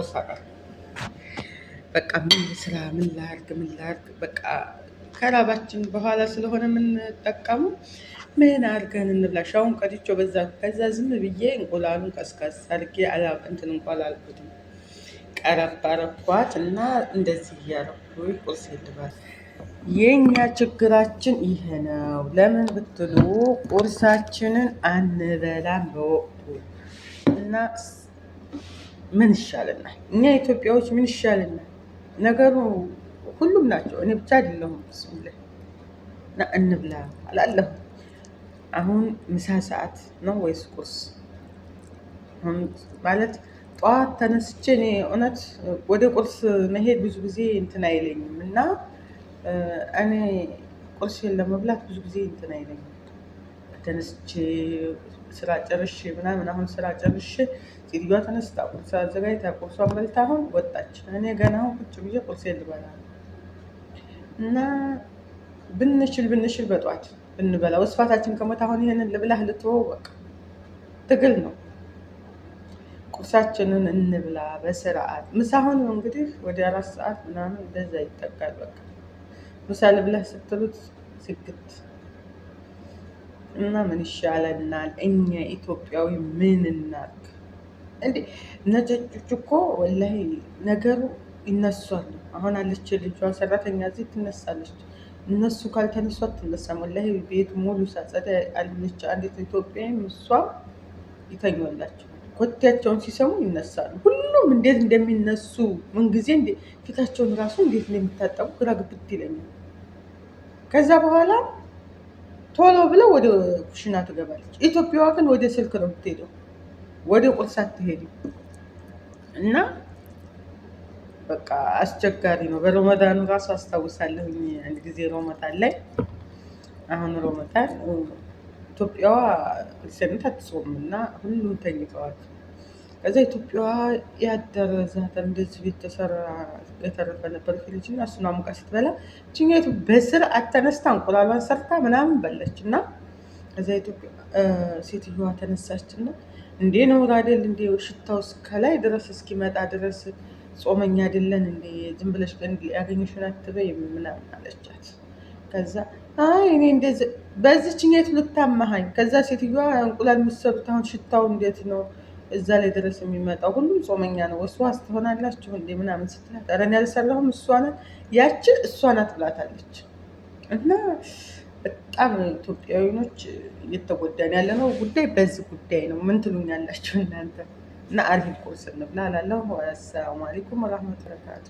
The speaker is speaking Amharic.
ቁርስ አቀር በቃ ምን ስራ፣ ምን ላርግ፣ ምን ላርግ፣ በቃ ከራባችን በኋላ ስለሆነ የምንጠቀመው ምን አድርገን እንብላ? ሻውን ቀድቼው በዛ፣ ከዛ ዝም ብዬ እንቁላሉን ቀስቀስ አድርጌ እንትን እንኳን አላልኩትም። ቀረብ አረኳት እና እንደዚህ እያረኩ ቁርስ ልበል። የኛ ችግራችን ይሄ ነው። ለምን ብትሉ ቁርሳችንን አንበላም በወቅቱ። እና ምን ይሻለናል? እኛ ኢትዮጵያዎች ምን ይሻለናል? ነገሩ ሁሉም ናቸው፣ እኔ ብቻ አይደለሁም። ብስሚላህ እና እንብላ አላለሁ። አሁን ምሳ ሰዓት ነው ወይስ ቁርስ? አሁን ማለት ጠዋት ተነስቼ እኔ እውነት ወደ ቁርስ መሄድ ብዙ ጊዜ እንትን አይለኝም፣ እና እኔ ቁርሴን ለመብላት ብዙ ጊዜ እንትን አይለኝም። ተነስቼ ስራ ጨርሼ ምናምን፣ አሁን ስራ ጨርሼ ሴትዮዋ ተነስታ ቁርስ አዘጋጅታ ቁርሷን በልታ አሁን ወጣች። እኔ ገና አሁን ቁጭ ብዬ ቁርሴን ልበላ ነው። እና ብንችል ብንችል በጧት ብንበላ ወስፋታችን ከሞት አሁን ይሄንን ልብላህ ልትወው በቃ ትግል ነው። ቁርሳችንን እንብላ በስርዓት። ምሳ አሁን እንግዲህ ወደ 4 ሰዓት ምናምን እንደዛ ይጠጋል። በቃ ምሳ ልብላህ ስትሉት ስግት። እና ምን ይሻለናል? እኛ ኢትዮጵያዊ ምን እናርግ? እንዴ ነጫጮች እኮ ወላሂ ነገሩ ይነሷሉ። አሁን አለች ልጇ ሰራተኛ እዚህ ትነሳለች። እነሱ ካልተነሱ አትነሳም። ወላሂ ቤት ሙሉ ሳጸዳ አለች አንዲት ኢትዮጵያዊም፣ እሷም ይተኛላቸው። ኮቴያቸውን ሲሰሙ ይነሳሉ። ሁሉም እንዴት እንደሚነሱ ምንጊዜ ፊታቸውን ራሱ እንዴት እንደሚታጠቡ ግራ ግብት ይለኛል። ከዛ በኋላ ቶሎ ብለው ወደ ኩሽና ትገባለች። ኢትዮጵያዋ ግን ወደ ስልክ ነው የምትሄደው፣ ወደ ቁርስ አትሄድም። እና በቃ አስቸጋሪ ነው። በረመዳኑ ራሱ አስታውሳለሁኝ አንድ ጊዜ ሮመዳን ላይ፣ አሁን ሮመዳን ኢትዮጵያዋ ሰንት አትጾምም እና ሁሉም ተኝተዋል። ከዛ ኢትዮጵያዋ ያደረ ዛተር እንደዚህ ቤት ተሰራ የተረፈ ነበር ፍሪጅ፣ እና እሱን አሙቃ ስትበላ ችኛቱ በስርዓት ተነስታ እንቁላሏን ሰርታ ምናምን በላች። እና ከዛ ኢትዮጵያ ሴትዮዋ ተነሳችና እንዴ ነውር አይደል እንዴ ሽታው እስከላይ ድረስ እስኪመጣ ድረስ፣ ጾመኛ አይደለን እንዴ? ዝም ብለሽ ያገኘሽውን አትበይ ምናምን አለቻት። ከዛ አይ እኔ እንደዚህ በዚችኛይቱ ልታመሃኝ። ከዛ ሴትዮዋ እንቁላል የምትሰሩት አሁን ሽታው እንዴት ነው እዛ ላይ ድረስ የሚመጣው? ሁሉም ጾመኛ ነው፣ ወስዋስ ትሆናላችሁ እንዴ ምናምን ስትላት ኧረ እኔ አልሰራሁም እሷ ናት፣ ያቺ እሷ ናት ብላታለች። እና በጣም ኢትዮጵያዊኖች እየተጎዳን ያለነው ጉዳይ በዚህ ጉዳይ ነው። ምን ትሉኛላችሁ እናንተ? እና አሪፍ ቁርስ እንብላ እላለሁ። አሰላሙ አለይኩም ወራህመቱላሂ ወበረካቱ።